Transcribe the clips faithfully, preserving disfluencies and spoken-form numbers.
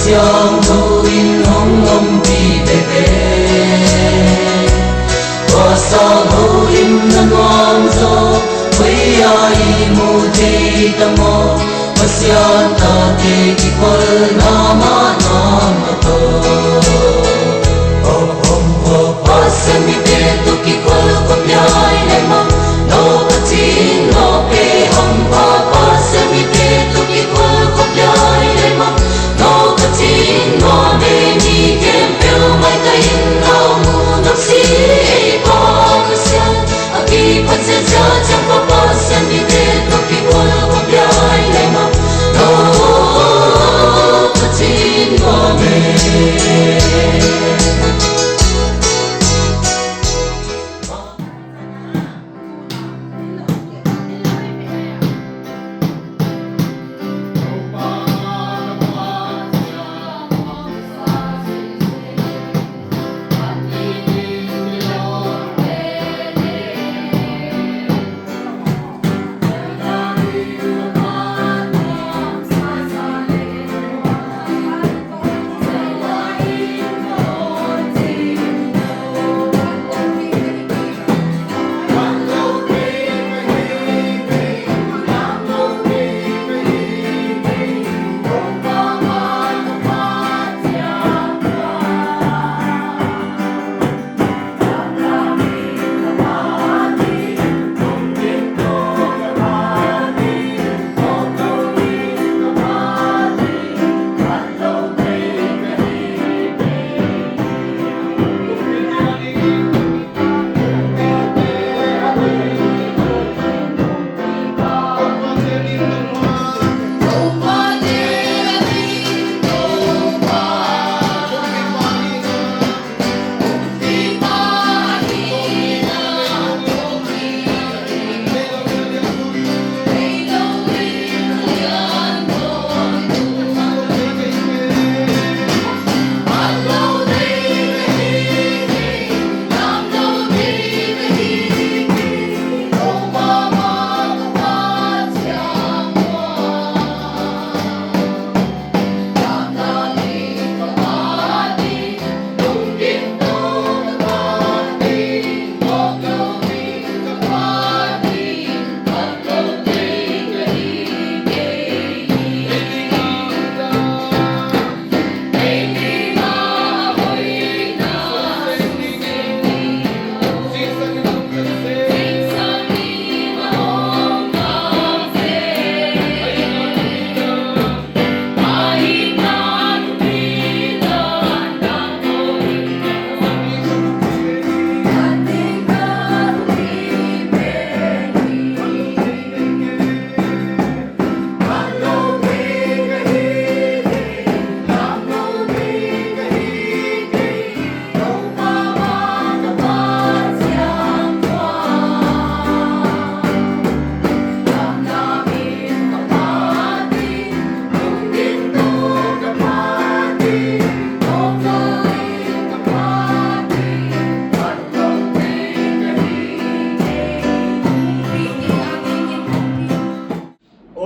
Siangthou in hong ompih veve. Pasal houlimna nuam zaw, hoih a i mu thei ta maw. Pasian tate kikholna mah nuam a toh. Hong hong hong Pasian mite toh kikhol khop lai le maw. Nou Pathian nou pe hong pa Pasian mite toh kikhol khop lai le maw. Nou Pathian nou pe ni kem peuhmah ka in nou mu nou si ei pa Pasian. A kipat ziahziah chiang pa Pasian mite toh kikhol khop lai le maw. Nou Pathian nou pe.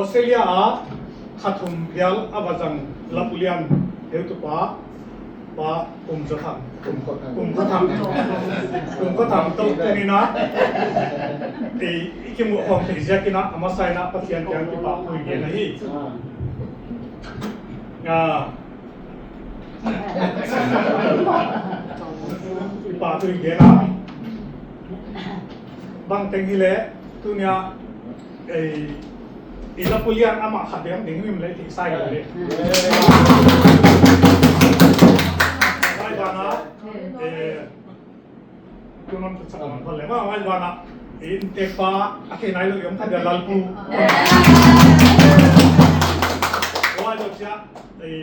Australia a kha thum vial a va zang Lapulian heutupa, Pa Kum Za Tham. Kum Kho Tham. Kum Kho Tham. Kum Kho Tham toh tuni'n a, i, i kimuh khawm thei ziakin a, a masa in a Pathian kiang kipahthu i gen ahi. Ah. Kipahthu i gen a. Bangteng hileh, tuni a, eh, i Lapulian amah khat bang ding him leh, ti sai leh. Huai banah, eh, tu non tu sa non leh, huai banah, inntekpa, a khe nailou i om kha dia Lalpu. Huai lou chia, eh,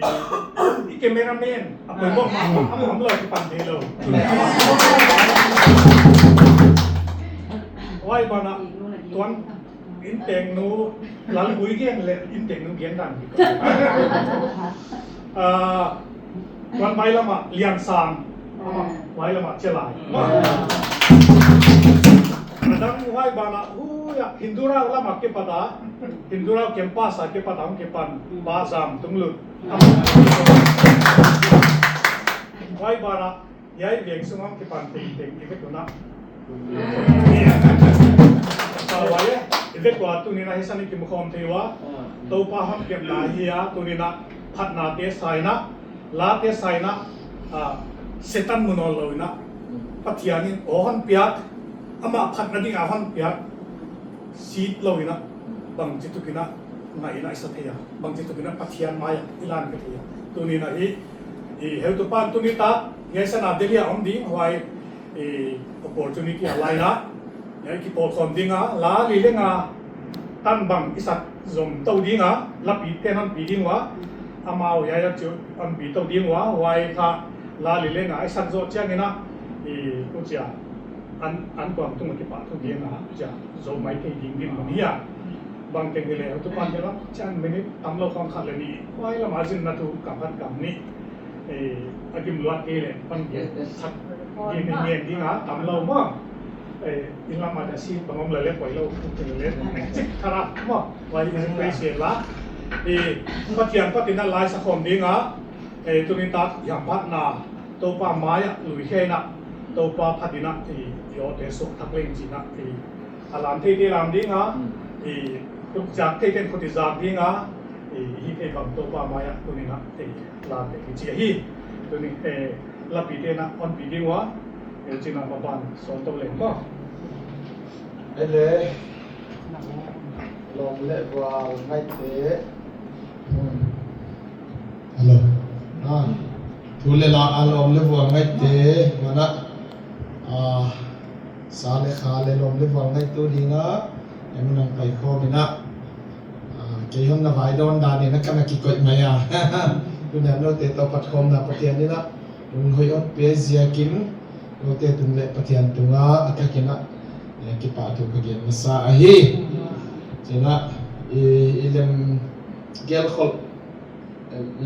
i cameraman, a poi bawk, a mawm lou, kipan theilou. Huai banah, tuan, Inntengnu, Lalgui gen leh, inntengnu gen dan. Ah, wan bailama Lian Sang, amah bailama Chelai. Nang huai banah, huai ah, Hindurau lam a kipat a, Hindurau campus a kipat a hong kipan, Pa Zam Tung Lut. Huai banah, hiai veng sung a hong kipan tengteng, i vek un a. Sa huai e, i vek ua tuni'n a hiai san i kimukhawm thei ua. Toupa hon piakna hi a, tuni'n a phatnate sa in a, late sa in a, ah, Setan mu nawnlou in a, Pathian in aw hon piak, amah phatna ding a hon piak, sit lou in a, bangchituk in a, ngai in a i sa thei a, bangchituk in a Pathian mai a, i lan ka thei a. Tuni'n a hi, i heutupa'n tuni tak, hiai san a Delhi a om ding, huai, i opportunity a la in a, hiai kipawlkhawm ding a, la li leng a, tan bang i sak zom tou ding a, lapi pen hon pi ding ua, amau hiai a chu hon pi tou ding ua, huai kha la li leng a, i sak zoh chiang in a, i kuchia, an, an kuang tung a kipahthu ding a, chia, zo mai thei ding dinmun hi a. Bangteng hileh, heutupa'n hiai lam, chiang minute tamlou khong khat leh nih, huai lam a zin na thu, kam khat kam nih. Eh, a gim luat kei leh, pan gen, sak, gen, gen ding a, tamlou maw. Eh, in lam a da si, bang om leh leh, poi lou, leh leh, chik thara, maw. Huai, huai se la. Eh, Pathian, Pathian a lai sa khawm ding a. Eh, tuni tak, hiam phatna, Toupa mai a, lui khe in a, Toupa phat in a, eh, i awte suak thak leng chi'n a, eh, a lam theite lam ding a, i khut zak theite'n khut i zak ding a, i hih theih bang Toupa mai a tuni'n a, i lam thei kichi ahi. Tuni, eh, lapite'n a hon pi ding ua, eh, chi'n a maban sawn tou leng maw. Ele, lawm leh vualngaite. Hello. Ah, thu leh la a lawm leh vualngaite, mana, ah, sa leh kha leh lawm leh vualngaite ding a, em nang pai khawm in a, ah, kei hon na vai dawn dan in a ka na kikoih mai a. Tuni'n noute toh pat khawmna Pathian in a, lunghoih hon pe ziakin, noute tung leh Pathian tung a, a thak in a, eh, kipahthu ka gen masa ahi. Chi'n a, i, i lem gel khol,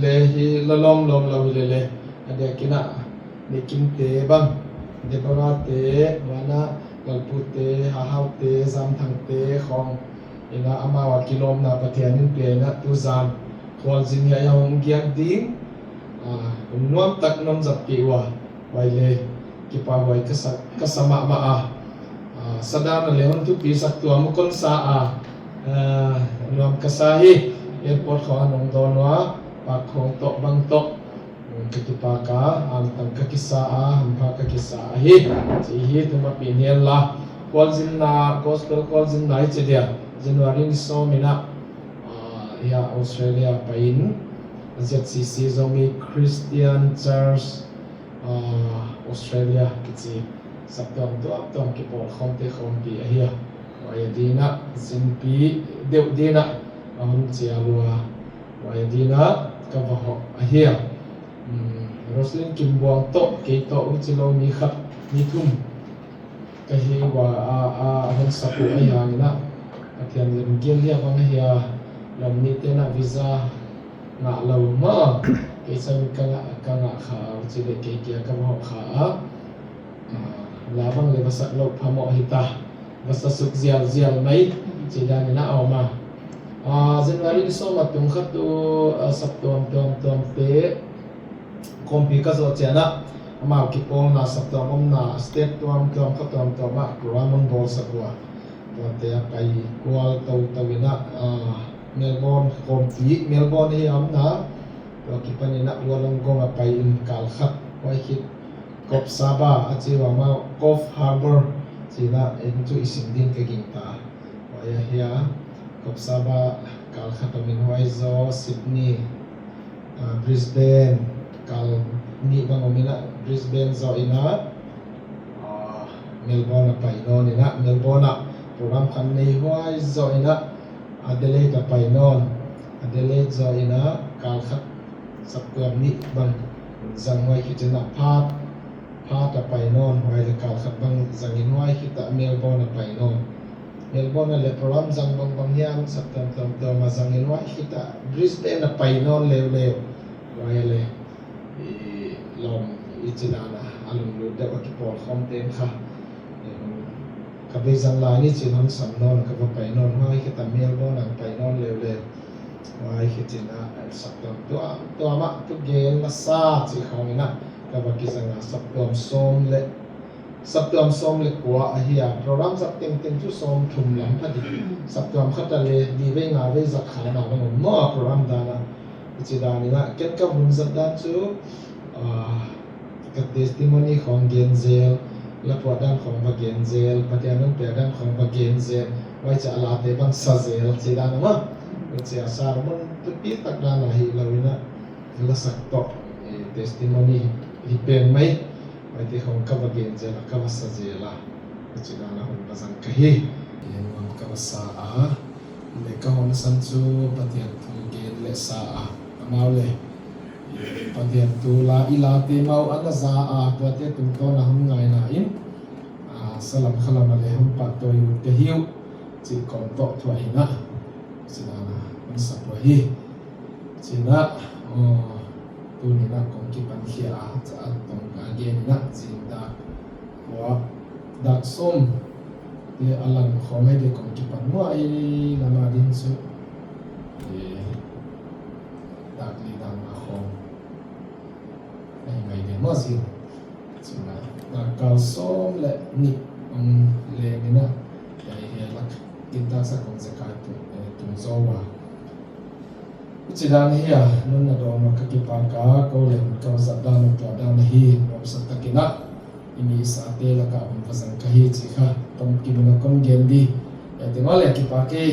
leh hi lawm lawm lou hi leh leh, a diakin a, Nikim te bang, Deborah te, mana, Lalpu te, Hahau te, Zamthang te, khong, in a amau a kilawmna Pathian in piak in a tuzan, khualzin hiai a hong giak ding, ah, nuam tak non zat pi ua. Huai leh, kipahhuai ka sa, ka sa mahmah a. Ah, sa dan a leh hon thupi sak tuam uh kon sa a. Ah, nuam ka sa hi, airport khong a nong dawn ua, pak khong toh bang toh. Ka kipak a, angtang ka kisa a, hampha ka kisa ahi. Chih hi tuma pi nial la. Khualzinna, gospel khualzinna i chih dia. January ni sawm in a, ah, hiai Australia pai in. Z C C Zomi Christian Church, ah, Australia kichi saptuam tuamtuam kipawlkhawmte khawmpi ahi a. Huai a ding a, zinpi deuh ding a, a hon chia lua. Huai a ding a, ka va hoh ahi a. Hmm, Roslyn Kimbuang toh, kei toh, huchilou mi khat, mi thum. Ka hi ua a, a, a hon sak uh ahi hang in a. Pathian lemgel hia bang hia, lam nite'n a visa ngah lou maw. Kei sang ka ngah, ka ngah kha a, huchi leh kei kia ka va hoh kha a. Ah, la bang leh va sak lou phamawh hita. Va sa suk zialzial mai, chih dan in a om a. Ah, January ni sawm a tung khat uh, ah, saptuam tuamtuamte. Khawmpi ka zoh chiang a, amau kipawlna saptuam omna, state tuamtuam, kha tuamtuam a, program hon bawl sak ua. Tuate a pai kual toutou in a, ah, Melbourne khawmpi, Melbourne hi a omna, tua kipan in a Wollongong a pai in kal khat, huai khit Coffs Harbour, a chi ua mah Coffs Harbour, chi'n a, en chu i sim ding ka gingta. Huai ahi a, Coffs Harbour kal khat om in huai zoh Sydney, ah, Brisbane, kal nih bang om in a, Brisbane zoh in a, ah, Melbourne a pai nawn in a, Melbourne a program khat nei huai zoh in a, Adelaide a pai nawn, Adelaide zoh in a, kal khat saptuam nih bang zang huai khit in a Perth, Perth a pai nawn, huai leh kal khat bang zang in huai khit a Melbourne a pai nawn. Melbourne a leh program zang bangbang hiam saptuam tuamtuam a zang in huai khit a Brisbane a pai nawn leuleu. Huai a leh, i lawm i chih dan a, a lunglut deuh a kipawlkhawmte'n kha. I hon Ka bei zang lai ni chin hon sam nawn, ka va pai nawn, huai khit a Melbourne ah pai nawn leuleu. Huai khit in a, saptuam tuamtuam ah thugen masa chih khawng in a, ka va kizang a, saptuam sawm leh, saptuam sawm leh kua ahi a, program zat tengteng chu sawmthum lam pha di. Saptuam khat a leh li vei nga vei zat kha na bang om maw a program dan a. Huchi dan in a, ken ka hun zat dan chu, ah, ka testimony khawng gen zel, la phuah dan khawng va gen zel, Pathian hon piak dan khawng va gen zel, huaiziak a late bang sa zel, chih dan a maw. Huchi a sermon thupi tak dan a hilou in a, la sak toh, eh, testimony hi pen mai, huaite khawng ka va gen zel a, ka va sa zel a, huchi dan a hun va zang ka hi. Gen nuam ka va sa a, leh ka hon san chu Pathian thu gen leh sa a, amau leh Pathian thu la i late mau ana za a, tuate tungtawn a hon ngaihna in, ah, salam khalam a leh hon pahtawi ut ka hi uh, chih kawm toh thu a hi in a, huchi dan a hon sa uh ahi. Huchi in a, oh, tuni in a kong kipan khia a, a tawm ka gen in a, zing dak kua, dak sawm te a lang khawng ahi di kong kipan nuam a, i lam a ding chu, eh, dak li dak nga khawng ahi ngai di maw zing. Huchi in a, dak kal sawm leh nih hong leng in a, hiai hiai lak in taksa kong zekai tung, eh, tung zou a. Huchi dan hi a, nunna dawn ka kipak a, kou leh hun ka zat dan uh tua dan ahi, nuamsa tak in a, i mi i sate lak a hun va zang ka hi chih kha, tomkim in a kon gen di. Huaite ngau leh kipak e.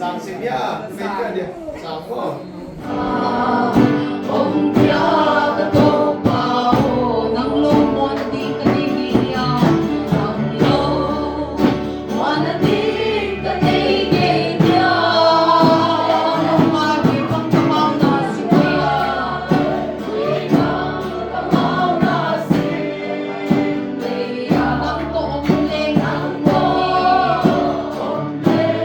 Sang sim ia, mei ka dia, sang ko. Om kia ka Toupa aw, nang lungmuan ding ka nei ngei dia. Nang lungmuan ding ka nei ngei dia. Nang ma ki pang ka mau na si dia. Kui pang ka mau na si dia. Nang toh om leng, nang toh om leng.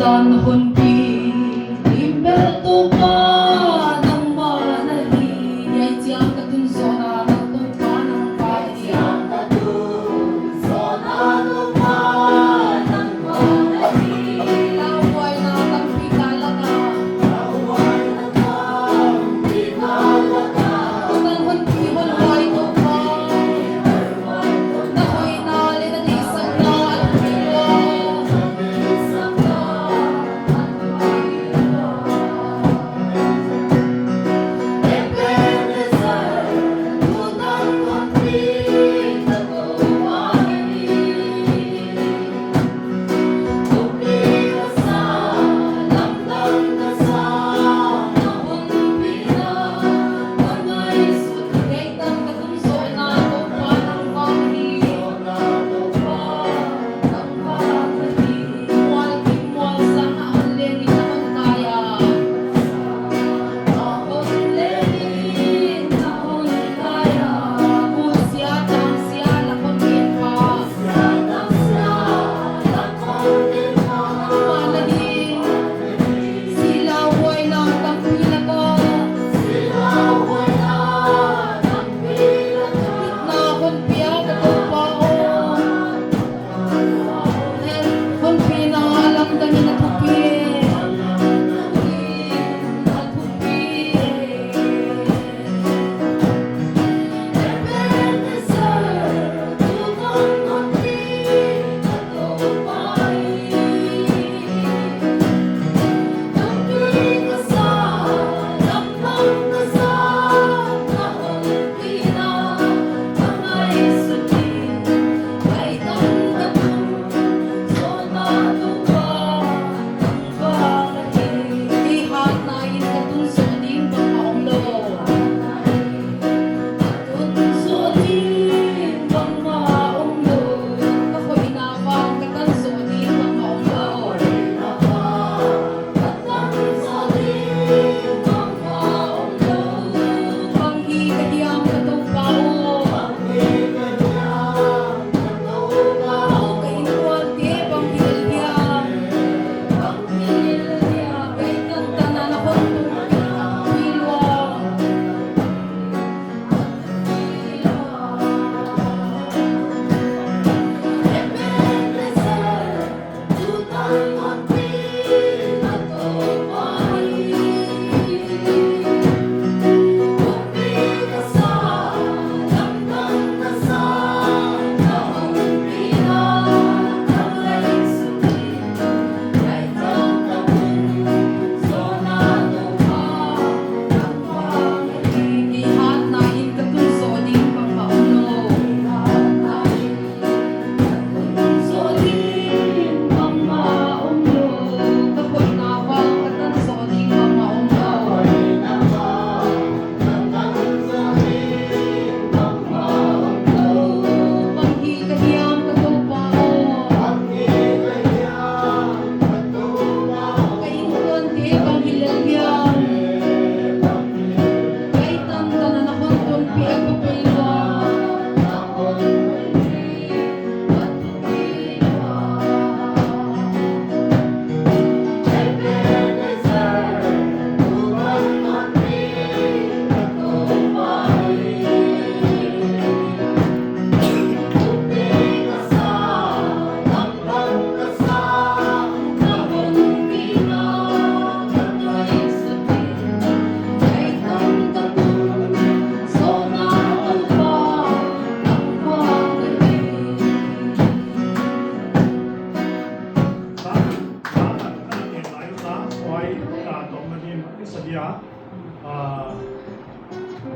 Tan hun pi, lim bel Toupa nangmah na hi. Hiai chiang ka tun zohna Toupa nangmah hi. Lauhuaina tampi ka lak a. Tan hun pi hun huai Toupa. Na hoihna leh na deihsakna a thupi lua.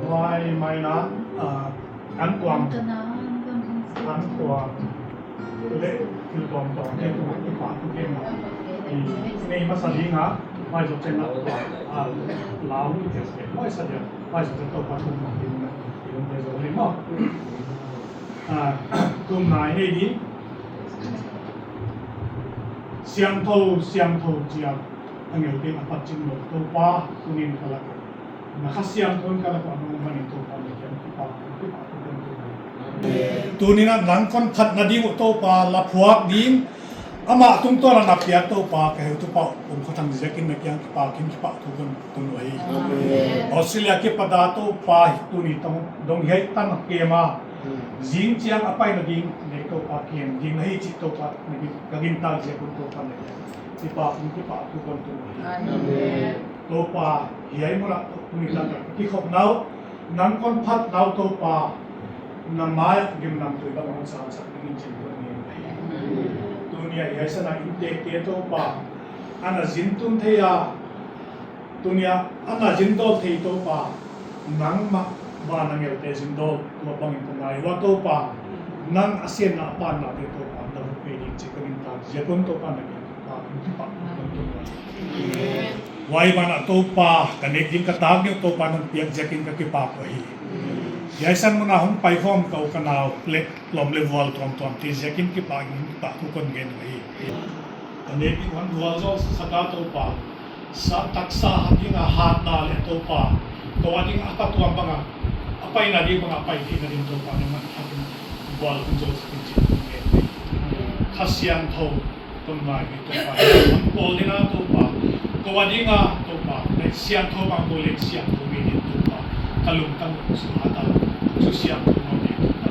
Huai mai na, ah, kan kuang, kan kuang leh thil tuamtuam te tu i pa tu ken na i nei masa ding a, huai zoh chiang a, ah, lau i tes ke, huai sa dia, huai sa dia Toupa thum na ding na, i lungte zoh leh maw. Ah, thumna i nei ding. Siangthou, siangthou chia, angelte a phat ching lou Toupa, tuni'n ka lak a. Na Kha Siangthou in ka lak ah hong om manin Toupa na kiang kipak, kipak, kipak, kipak. Tuni'n a nang kon phatna ding uh Toupa la phuak ding, Amah tungtawn a na piak Toupa, ka heutupa Umkhothang ziakin na kiang kipahthu, kipahthu kon tun uhi. Amen. Australia kipat a Toupa, tuni tong dong hiai tan a kem a. Hmm. Zing chiang a paina ding, nek Toupa kiang ding ahi chih Toupa, na gin, ka gintak ziak un Toupa na kiang kipahthu, kipahthu kon tun uhi. Amen. Toupa, hiai mun ah tuni tan a kikhopna uh, nang kon phatna uh Toupa, na mai ah gimnamtui bang hon sangsak dingin chi'n kon ngen ahi. Tuni a hiai san a inntekte Toupa, ana zin tun thei a, tuni a ana zin dawl thei Toupa, nangmah van a ngelte zin dawl tua bangin kon ngai ua Toupa, nang a senna a pannate Toupa, na vut pe ding chih ka gintak ziak un Toupa na kiang kipahthu, kipahthu kon tun uhi. Huai ban ah Toupa, ka nek ding ka tak ding uh Toupa nang piak ziakin ka kipak uhi. Hiai san mun a hong paikhawm ka u ka nau leh lawm leh vual tuamtuamte ziakin kipak ding kipahthu kon gen uhi. Ka nek ding hon vualzawl sak a Toupa, sa taksa a ding a hatna leh Toupa, kou a ding a phatuam bang a, a paina ding bang a pai theihna ding Toupa nangmah in vual hon zawl sak in chih kon ngen uhi. Kha Siangthou kon ngai uhi Toupa, hon pawl ding a Toupa, kou a ding a Toupa, na siangthou bang kou leng siangthou ve ding Toupa, ka lungtang uh suhat a, chu siangthou ngam ding Toupa,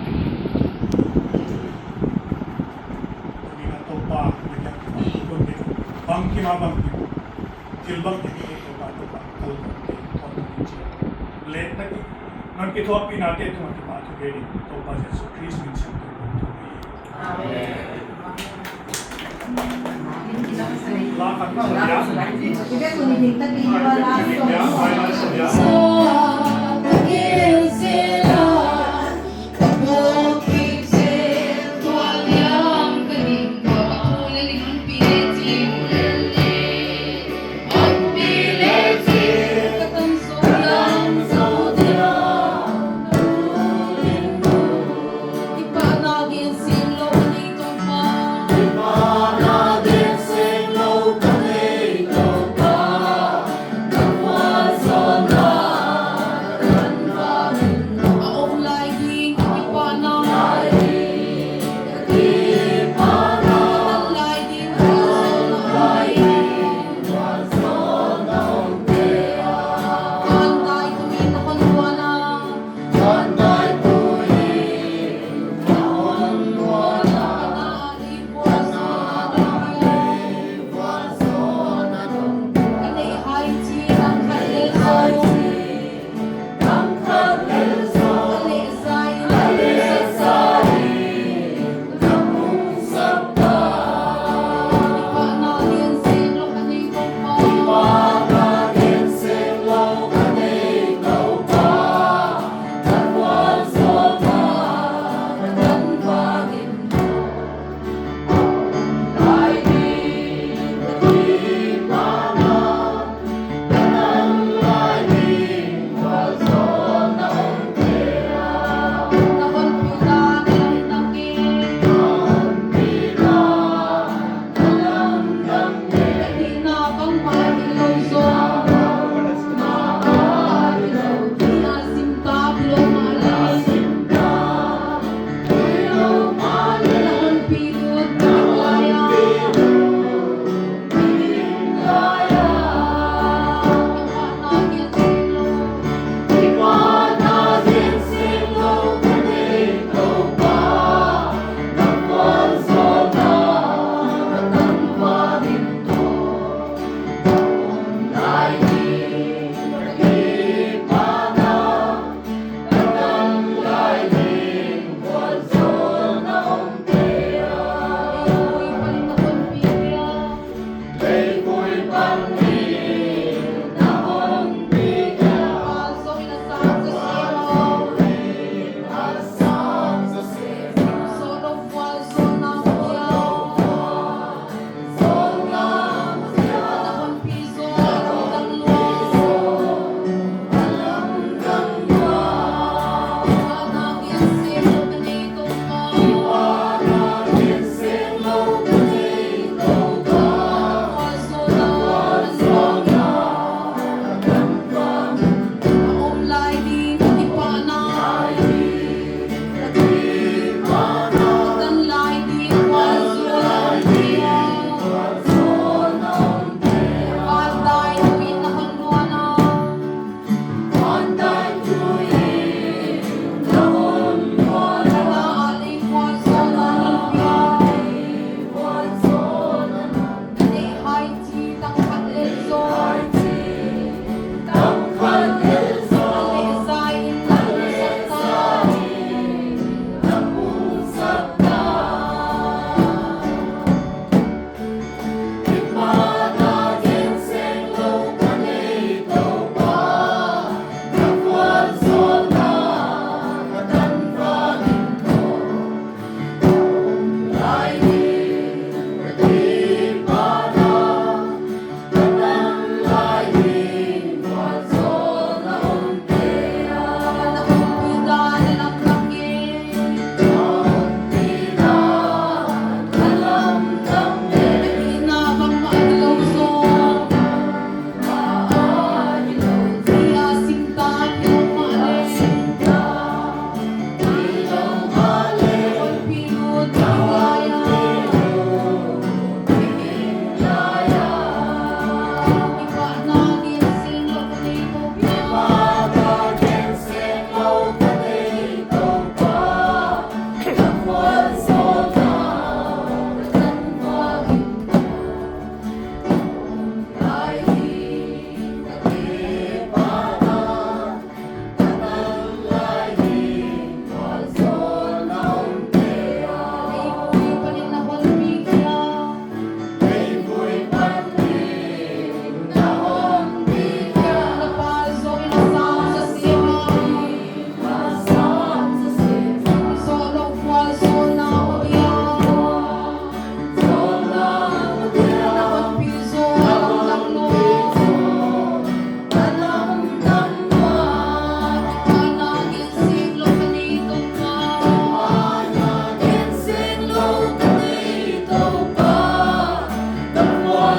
ding a Toupa, na kiang kipahthu kon gen, bangkim a bangkim, thil bangkim Toupa, Toupa, ka lungtang uh Toupa, ding chih. Leh na ki, nang kithuahpihnate tungah kipahthu gen ding Toupa Jesu Khrist min siangthou kon tun uhi.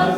Ka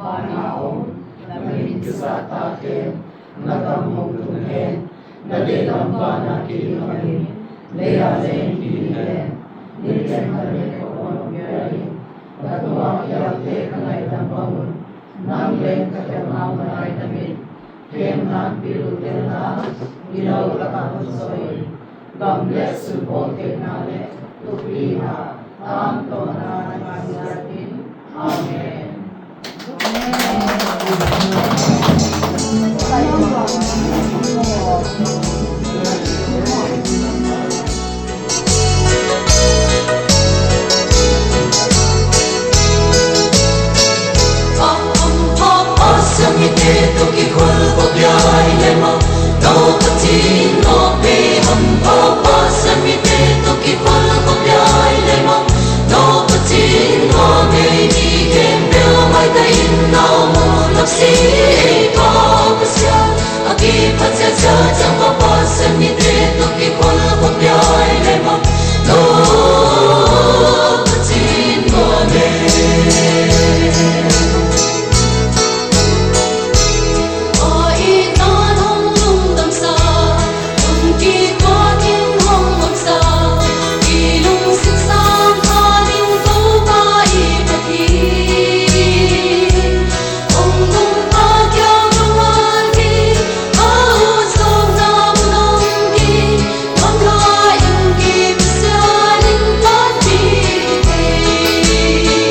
Pa aw, na min, na min kizahtak hen, na gam hong tung hen, na deihlam van a kidim in, lei a leng kidim hen, nikum leh kuahiam biak in, ka tungah khialte ka ngaihdan bang un, nang leng ka khialhna uh ngaidam in, khem nang bil uh tel la, gilou lak ah hon soi in, gam leh sun bawl theihna leh, thupina, tangtawn na ngai ziakin. Amen. Hampha Pasian mite toh kikhol khop lai leh maw, nou Pathian ngawmei. Hampha Pasian mite toh kikhol khop lai leh maw, nou Pathian ngawmei. Mi khempeuh maitai in na om uh, na si ei Pa Pasian. A kipahchian chiat chiang Pa Pasian mite toh kikhol khop lai leh maw, nou Pathian ngawmei. A itna hong lungdam sak, lungkituak in hong omsak, i lungsim sang kha ding Toupa i Pathian. Hong lungkituak in hong omsak, a ut sawkna mun hong pi, hong lua in ki Pasian in pan pi thei.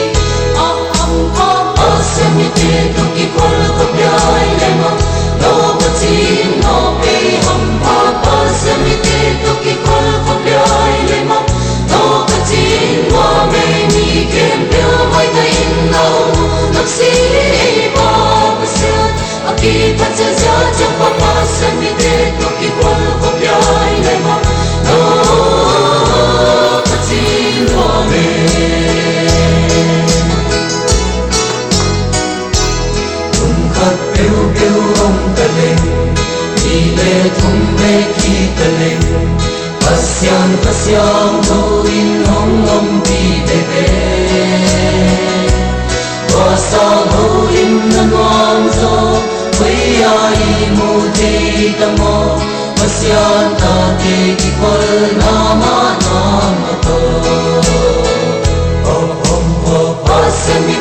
Hampha Pasian mite toh kikhol khop lai leh maw, nou Pathian ngawmei. Hampha Pasian mite toh kikhol khop lai leh maw, nou Pathian ngawmei. Mi khempeuh maitai in na om uh, na si ei Pa Pasian. A kipahchian chiat chiang Pa Pasian mite toh kikhol khop lai leh maw, nou Pathian ngawmei. Kum khat peuhpeuh om ta leng, nih leh thum leh kik ta leng, Pasian, Pasian, Siangthou in hong ompih veve. Tua Siangthou in na nuam zaw, koi ah i mu thei ta maw, Pasian tate kikholna mahmah toh. Hong, hong, hong, Pasian mi